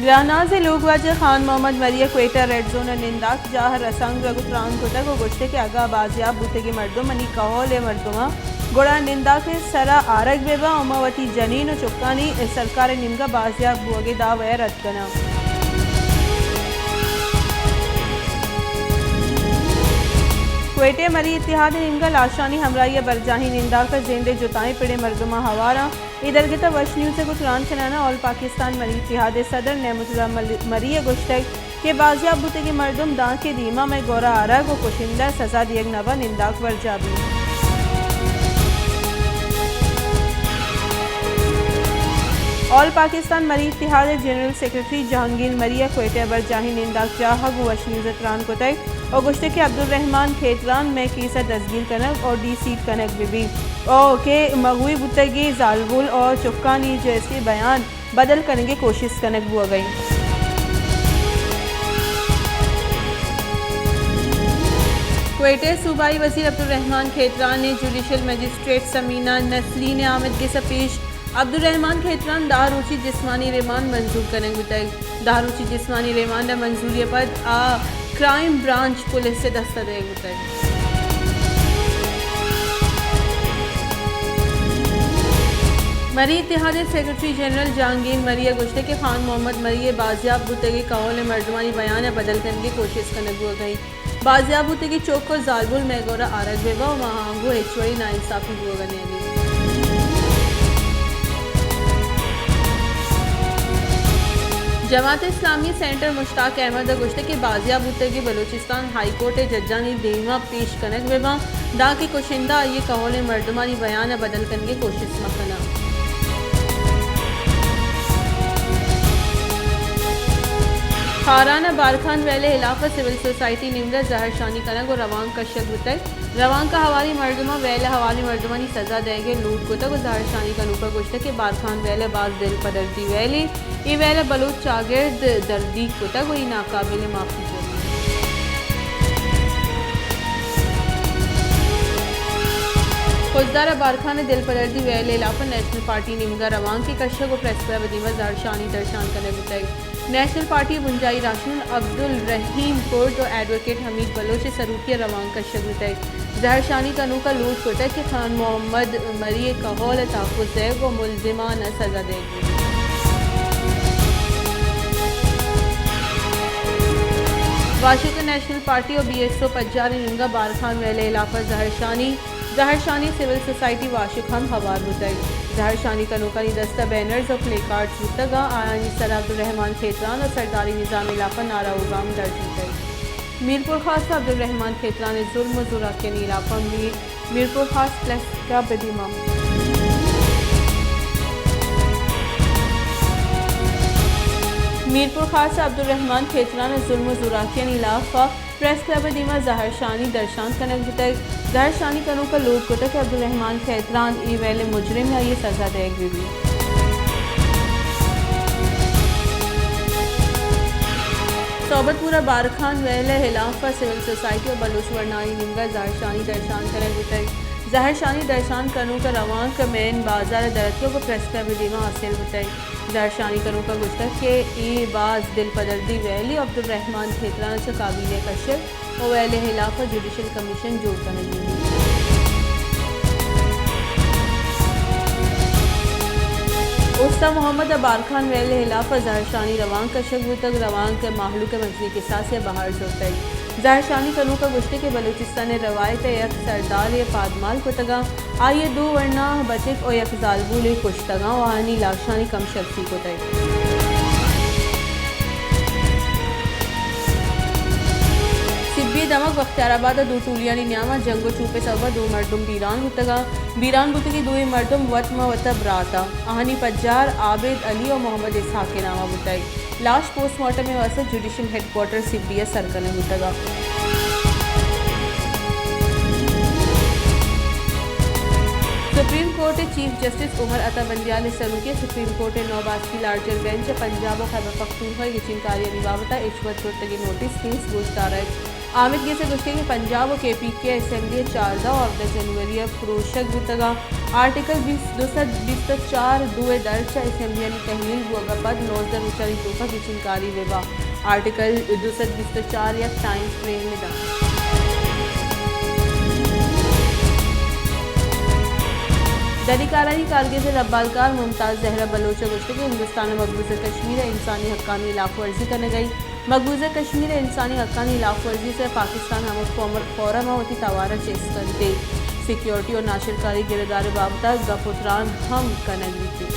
گراناز ءِ لوگواجہ خان محمد مری ءَ کوئٹہ ریڈ زون ءَ ننداک جاہ ءَ رسانکدگ ءُ تران کتگ ءُ گوشتگ کہ اگاں بازیاب بوتگیں مردم منی کہول ءِ مردماں گڑا ننداک ءِ سرا آرگ بہ باں ءُ ما وتی جنین ءُ چکانی سرکار ءِ نیمگ ءَ بازیاب بوگ ءِ دعوی ءَ رد کناں۔ کوئٹہ ءَ مری اتحاد ءِ نیمگ ءَ لاشانی ہمراہی ءَ برجاہیں ننداک ءَ زند ءِ جتائیں پڑیں مردماں ہوار آں۔ اے درگت ءَ وش نیوز ءَ گوں تران کنان ءَ آل پاکستان مری اتحاد ءِ صدر نعمت اللہ مل-، مری ءَ گوشتگ کہ بازیاب بوتگیں مردم دانکہ دیما مئے گور ءَ آرگ ءُ کشندہ ءَ سزا دیگ نہ باں، ننداک برجاہ بیت۔ آل پاکستان مری اتحاد ءِ جنرل سیکرٹری جہانگیر مری ءَ کوئٹہ ءَ برجاہیں ننداک جاہ ءَ گوں وش نیوز ءَ تران کتگ ءُ گوشتگ کہ عبدالرحمان کھیتران مئے کیس ءَ دزگیر کنگ ءُ ڈی سیٹ کنگ بہ بیت ءُ کہ مغوی بوتگیں زالبول ءُ چکانی جیسے بیان بدل کنگ ءِ کوشست کنگ بوگ ءَ انت۔ کوئٹہ ءَ صوبائی وزیر عبدالرحمان کھیتران ءِ جوڈیشل مجسٹریٹ ثمینہ نسرین ءِ آمدگس ءَ پیش عبدالرحمان کھیتران دہ روچی جسمانی ریمانڈ منظور کنگ بوتگ۔ دہ روچی جسمانی ریمانڈ ءِ منظوری ءَ پد آ کرائم برانچ پولیس ءِ دست ءَ دئیگ بوتگ۔ مری اتحاد ءِ سیکرٹری جنرل جہانگیر مری ءَ گوشتگ کہ خان محمد مری ءِ بازیاب بوتگیں کہول ءِ مردمانی بیان ءَ بدل کنگ ءِ کوشست کنگ بوگ ءَ انت۔ بازیاب بوتگیں چک ءُ زالبول مئے گور ءَ آرگ بہ باں ءُ ما آہاں گوں ہچ وڑیں ناانصافی بوگ ءَ نیلیں۔ جماعت اسلامی سینٹر مشتاق احمد ءَ گوشتگ کہ بازیاب بوتگیں بلوچستان ہائی کورٹ ءِ ججانی دیم ءَ پیش کنگ بہ باں، دانکہ کشندہ آئی ءِ کہول ءِ مردمانی بیان ءَ بدل کنگ ءِ کوشست مہ کناں۔ خاران ءَ بارکھان ویل ءِ ہلاپ ءَ سول سوسائٹی نیمگ ءَ زہرشانی کنگ ءُ روانک کشگ بوتگ۔ روانک ءَ ہواریں مردماں ویل ءِ ہواریں مردمانی سزا دئیگ ءِ لوٹ کتگ ءُ زہرشانی کنوک ءَ گوشتگ کہ بارکھان ویل ءِ باز دلپدردی ویلے، اے ویل ءَ بلوچ چاگرد دردیگ کتگ ءُ اے ناقابل معافی جرمے۔ خضدار ءَ بارکھان ءِ دلپدردی ویل ءِ ہلاپ ءَ نیشنل پارٹی نیمگ ءَ روانکے کشگ ءُ پریس کلب ءِ دیما زہرشانی درشان کنگ بوتگ۔ نیشنل پارٹی ءِ بنجاہی راہشون عبدالرحیم کرد ءُ ایڈووکیٹ حمید بلوچ ءِ سروکی ءَ روانک کشگ بوتگ۔ زہرشانی کنوک ءَ لوٹ کتگ کہ خان محمد مری ءِ کہول ءِ تحفظ دئیگ ءُ ملزمان ءَ سزا دئیگ بہ بیت۔ واشک ءَ نیشنل پارٹی ءُ بی ایس او پجار ءِ نیمگ ءَ بارکھان ویل ءِ ہلاپ ءَ زہرشانی زہرشانی سول سوسائٹی واشک ہم ہوار بوتگ۔ زہرشانی کنوکانی دست ءَ بینرز ءُ پلے کارڈز بوتگ ءُ آیانی سر ءَ عبدالرحمان کھیتران ءُ سرداری نظام ءِ ہلاپ ءَ نعرہ ءُ گام درج بوتگ۔ میرپور خاص ءَ عبدالرحمان کھیتران ءِ ظلم ءُ زوراکیانی ہلاپ ءَ میر، میرپور خاص پریس کلب ءِ دیما۔ میرپور خاص ءَ عبدالرحمان کھیتران ءِ ظلم ءُ زوراکیانی ہلاپ ءَ پریس کلب ءِ دیما زہرشانی درشان کنگ بوتگ۔ زہرشانی کنوک ءَ لوٹ کتگ کہ عبدالرحمان کھیتران اے ویل ءِ مجرم ءُ آئی ءَ سزا دئیگ بہ بیت۔ صحبت پور ءَ بارکھان ویل ءِ ہلاپ ءَ سول سوسائٹی ءُ بلوچ ورنایانی نیمگ ءَ زہرشانی درشان کنگ بوتگ۔ زہرشانی درشان کنوک ءَ روانک مین بازار ءَ در اتکگ ءُ پریس کلب ءِ دیما حاصل بوتگ۔ زہرشانی کنوک ءَ گوشتگ کہ اے باز دلپدردی ویلے ءُ عبدالرحمان کھیتران ءَ چہ کابینہ ءَ کشگ ءُ ویل ءِ ہلاپ ءَ جوڈیشل کمیشن جوڑ کنگ بہ بیت۔ اوستہ محمد ءَ بارکھان ویل ءِ ہلاپ ءَ زہرشانی روانک کشگ بوتگ، روانک ءَ مہلوک ءِ مزنیں کساسے ءَ بہر زرتگ۔ زہرشانی کنوک ءَ گوشتگ کہ بلوچستان ءِ روایت ءِ یک سردارے ءَ پادمال کتگ ءُ آئی ءِ دو ورنا بچک ءُ یک زالبولے کشتگ ءُ آہانی لاشانی کم شرفی کتگ۔ سبی ءِ دمگ بختیار آباد ءَ دو ٹولیانی نیام ءَ جنگ ءُ چوپ ءِ سبب ءَ دو مردم بیران بوتگ ءُ بیران بوتگیں دوئیں مردم وت ماں وت ءَ برات ءُ آہانی پجار عابد علی ءُ محمد اسحاق ءِ نام ءَ بوتگ۔ لاش پوسٹ مارٹم ءِ واستہ جوڈیشل ہیڈ کوارٹر سبی ءَ سر کنگ بوتگ۔ سپریم کورٹ ءِ چیف جسٹس عمر عطا بندیال ءِ سروکی ءَ سپریم کورٹ ءِ نو باسکی لارجر بینچ ءَ پنجاب ءُ خیبر پختونخوا ءِ گچین کاریانی بابت ءَ ہچبر زرتگیں نوٹس کیس گوشدارگ۔ آمید گس ءَ گوشتگ کہ پنجاب ءُ کے پی کے اسمبلی ءِ چاردہ ءُ ہبدہ جنوری ءَ پروشگ بوتگ اَنت۔ آرٹیکل بیست، دو سد بیست ءُ چار دو ءِ درچ ءَ اسمبلی آنی تحلیل بوگ ءَ پد نوزدہ روچانی توکا گچین کاری بہ باں۔ آرٹیکل دو سد بیست ءُ چار یک ٹائم فریم ءَ دنت۔ دری کارانی کارگس ءِ ربالکار ممتاز زہرا بلوچ ءَ گوشتگ کہ ہندوستان ءَ مقبوضہ کشمیر ءِ انسانی حقانی ہلاف ورزی کنگ ءَ اِنت۔ مقبوضہ کشمیر ءِ انسانی حقانی ہلاف ورزی ءِ سر ءَ پاکستان ہمک فورم، فورم ءَ وتی توار ءَ چست کنت ءُ سیکیورٹی ءُ ناشرکاری ءِ گرد ءُ بابت ءَ گپ ءُ تران ہم کنگ بیت۔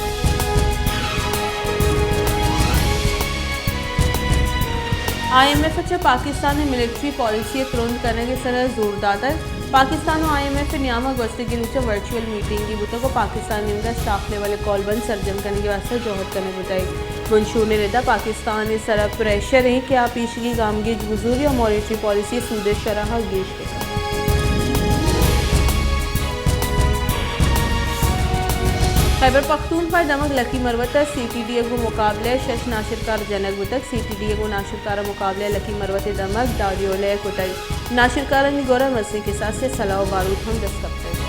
آئی ایم ایف ءَ چہ پاکستان ءِ ملٹری پالیسی ءِ ترند کنگ ءِ سر ءَ زور داتگ۔ پاکستان ءُ آئی ایم ایف ءِ نیام ءَ گوستگیں روچ ءَ ورچوئل میٹنگے بوتگ ءُ پاکستان ءِ نیمگ ءَ اسٹاف لیول ءِ کولبند سرجم کنگ ءِ واستہ جہد کنگ بوتگ۔ بنشون ءِ رد ءَ پاکستان ءِ سر ءَ پریشر اِنت کہ آ پیشگی گامگیج بزوری ءُ مانیٹری پالیسی ءِ سود ءِ شرح ءَ گیش بہ کنت۔ خیبر پختونخوا ءِ دمگ لکی مروت ءَ سی ٹی ڈی ءَ گوں مقابلہ ءَ شش ناشرکار جنگ بوتگ۔ سی ٹی ڈی ءَ گوں ناشرکار ءِ مقابلہ ءَ لکی مروت ءِ دمگ ڈاڈیولہ ءَ کتگ۔ ناشرکارانی گور ءَ مزنیں کساس ءِ سلاہ ءُ باروت ہم دست کپتگ۔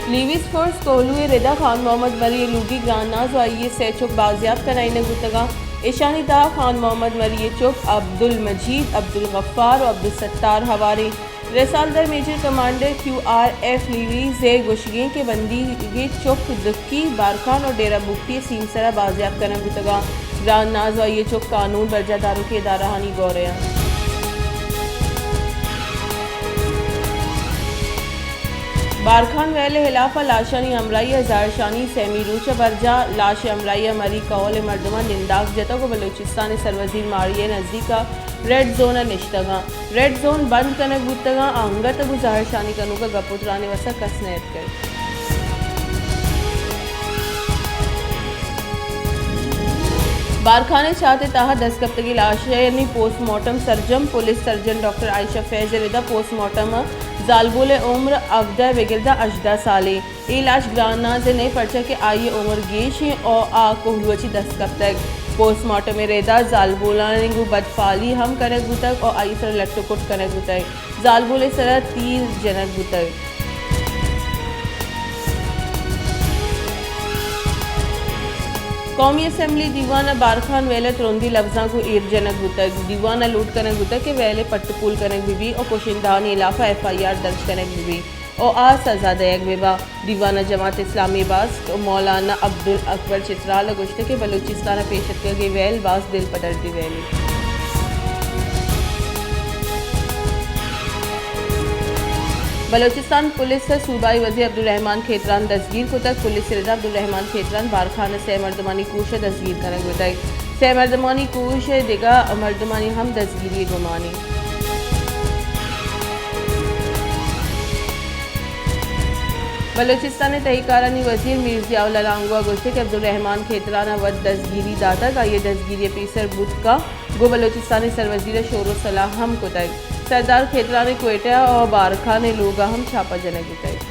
لیویز فورس کوہلو ءِ رد ءَ خان محمد مری ءِ لوگی گراناز ءُ آئی ءِ سئے چک بازیاب کنائینگ بوتگ اَنت۔ ایشانی تہا خان محمد مری ءِ چک عبدالمجید، عبدالغفار ءُ عبدالستار ہوار اَنت۔ Risaldar major commander Q R F levies ءِ گوشگ اِنت کہ بندیگیں چک دکی، بارکھان ءُ ڈیرہ بگٹی ءِ سیمسر ءَ بازیاب کنگ بوتگ اَنت۔ گراناز ءُ آئی ءِ چک قانون برجاہ داروکیں ادارہانی گور ءَ اَنت۔ بارکھان ویل ءِ ہلاف ءَ لاشانی ہمراہی ءَ زہرشانی سیمی روچ ءَ برجاہ۔ لاش ءِ ہمراہی ءَ مری کہول ءِ مردماں ننداک جتگ ءُ بلوچستان ءِ سروزیر ماڑی ءِ نزیک ءَ ریڈ زون ءَ نشتگ اَنت۔ ریڈ زون بند کنگ بوتگ اَنت، انگت ءَ گوں زہرشانی کنوک ءَ گپ ءُ تران ءِ واستہ کس نیاتکگ۔ بارکھان ءِ چات ءِ تہا دست کپتگیں لاشانی پوسٹ مارٹم سرجم، پولیس سرجن ڈاکٹر عائشہ فیض ءِ رد ءَ پوسٹ مارٹم ءَ زالبول ءِ عمر ہبدہ ءَ بگر داں ہژدہ سال اِنت۔ اے لاش گراناز ءِ نہ اِنت، پرچا کہ آئی ءِ عمر گیش اِنت ءُ آ کوہلو ءَ چہ دست کپتگ۔ پوسٹ مارٹم ءِ رد ءَ زالبولانی گوں بدفعلی ہم کنگ بوتگ ءُ آئی ءِ سر ءَ لٹ ءُ کٹ کنگ بوتگ۔ زالبول ءِ سر ءَ تیر جنگ بوتگ۔ قومی اسمبلی دیوان ءَ بارکھان ویل ءَ ترندیں لبزاں گوں ایر جنگ بوتگ۔ دیوان ءَ لوٹ کنگ بوتگ کہ ویل ءِ پٹ ءُ پول کنگ بہ بیت ءُ کشندہانی ہلاف ءَ ایف آئی آر درج کنگ بہ بیت ءُ آ سزا دئیگ بہ بنت۔ دیوان ءَ جماعت اسلامی ءِ باسک مولانا عبدالاکبر چترال ءَ گوشتگ کہ بلوچستان ءَ پیش اتکگیں ویل باز دل پدردیں ویلے۔ بلوچستان پولیس ءَ صوبائی وزیر عبدالرحمن کھیتران دزگیر کتگ۔ پولیس ءِ رد ءَ عبدالرحمن کھیتران بارکھان ءِ سئے مردمانی کوش ءَ دزگیر کنگ بوتگ۔ سئے مردمانی کوش ءَ دگہ مردمانی ہم دزگیری ءِ گمان اِنت۔ بلوچستان ءِ تہی کارانی وزیر میر ضیاء اللہ لانگو ءَ گوشتگ کہ عبدالرحمن کھیتران ءَ وت دزگیری داتگ، آئی ءِ دزگیری ءِ پیسر بوت کنت، گوں بلوچستان ءِ سروزیر ءَ شور ءُ صلاح ہم کتگ۔ سردار کھیتران ءِ کوئٹہ ءُ بارکھان ءِ لوگ ءَ ہم چھاپہ جنگ بوتگ۔